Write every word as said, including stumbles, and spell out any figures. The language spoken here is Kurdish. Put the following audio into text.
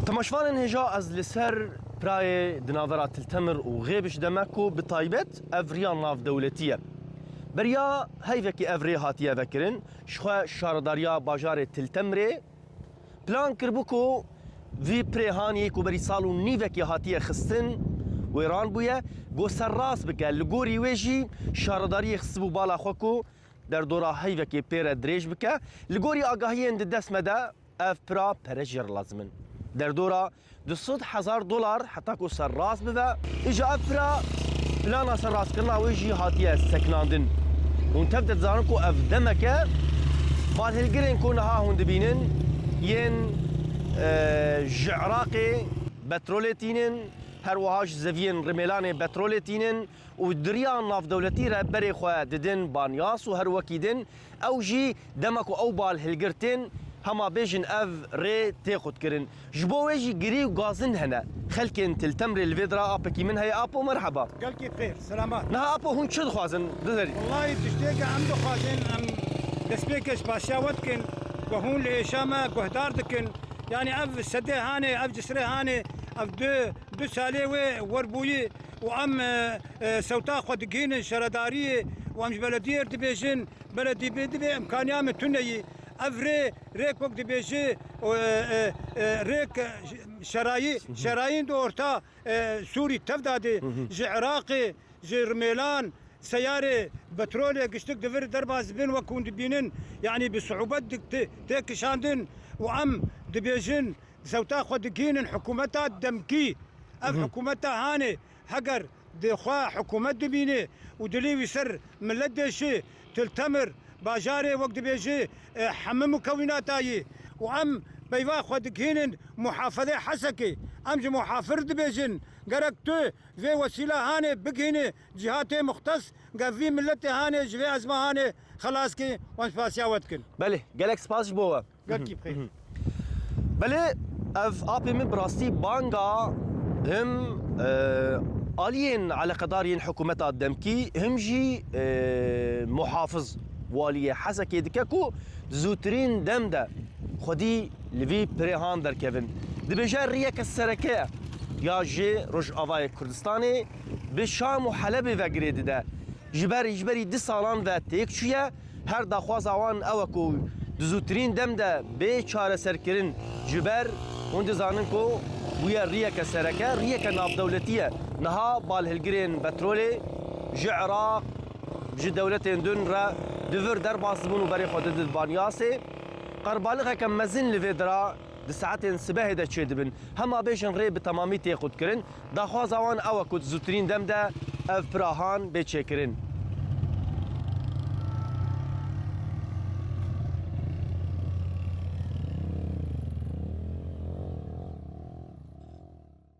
Temaşvanên hêja, ez li ser pirayê di navbera Til Temir û Xêbiş de me ku bi taybet ev riya navdewletî ye. Beriya heyvekî ev rê hatiye vekirin, ji xwe Şaredariya Bajarê Til Temirê plan kiribû ku vî pirê hanî ku berî sal û nîvekê hatiye xistin, wêran bûye, ku serrast bike. Li gorî wê jî şaredariyê xistibû bala xwe ku derdora heyvekê pê re dirêj bike. Li gorî agahiyên di dest me de, ev pira pere jê re lazim in. Derdora du sed hezar dolar heta ku serrast bibe. Îja ev pira plana serrastkirina wê jî hatiye sekinandin. Hûn tev de dizanin ku ev demek e, balhilgirên ku niha hûn dibînin yên, e, ji Iraqê petrolê tînin, her wiha ji zeviyên Rimêlanê petrolê tînin û di riya navdewletî re berê xwe didin banyas û her wekî din ew jî dema ku ew balhilgir tên, hema bêjin ev rê tê xutkirin. Ji bo wê jî girî û gazin hene. Xelkên Til Temrê li vê dira apekî min heye. Apo, merheba. Gelkî xêr, selamat. Niha Apo, hûn çi dixwazin? Dizerî. Wellahî tiştê ke em dixwazin, em destpêkê ji paşiya we dikin, ku hûn li êşa me guhdar dikin. Yanî ev sedê hanê, ev cisrê hanê, ev du, du salê wê werbûyî û em, e, e, sewta xwe digihînin şaredariyê û em ji belediyê re dibêjin, beledî bê dibê imkaniya me tune yî. Ev rê, rêk wek dibêje, e, e, e, rêk, e, şerayî, şerayîn di orta, e, Sûrî tev dadê, ji Iraqê, ji Rimêlan, seyarê, petrolê, giştik di vir derbas bin wek hûn dibînin, yanî bi siûbet dik-, tê, tê kişandin û em dibêjin, sewta xwe digihînin hikûmeta demkî. Ev hikûmeta hanê, heger di xwe hikûmet dibîne û dilê wî ser milet deşe, Til Temir, bajarê wek dibêje, e, heme mukewînata yî û em peyva xwe digihînin muhafizê Hesekê. Em ji muhafir dibêjin, gerek tu vê wesîla hanê bigihîne cihatê muxtes, ge vî miletê hanê ji vê ezma hanê xelas kî, wan spasiya we dikin. Belê, gelek spas ji bo we. Gelkî bixêr. Belê, ev apê min bi rastî banga him, e, aliyên eleqedar yên hikûmeta demkî, him jî, e, muhafiz waliyê Hesekê dike ku di zûtirîn dem de xwedî li vî pirê han derkevin. Dibêje riyeke sereke ya ji Rojavayê Kurdistanê bi Şam û Helebê ve girê dide. Ji ber, ji berî du salan ve têk çûye. Her daxwaza wan ew e ku di zûtirîn dem de bê çareserkirin, ji ber hûn dizanin ku bûye riyeke sereke, riyeke navdewletî ye. Niha balhilgirên petrolê ji Iraq, ji dewletên din re di vir derbas dibûn û berê xwe didin banyasê. Qerbalixeke mezin li vê dira di saetên sibehê de çêdibin. Hema bêjin rê bi temamî tê qutkirin. Daxwaza wan ew e ku di zûtirîn dem de ev pira han bê çêkirin.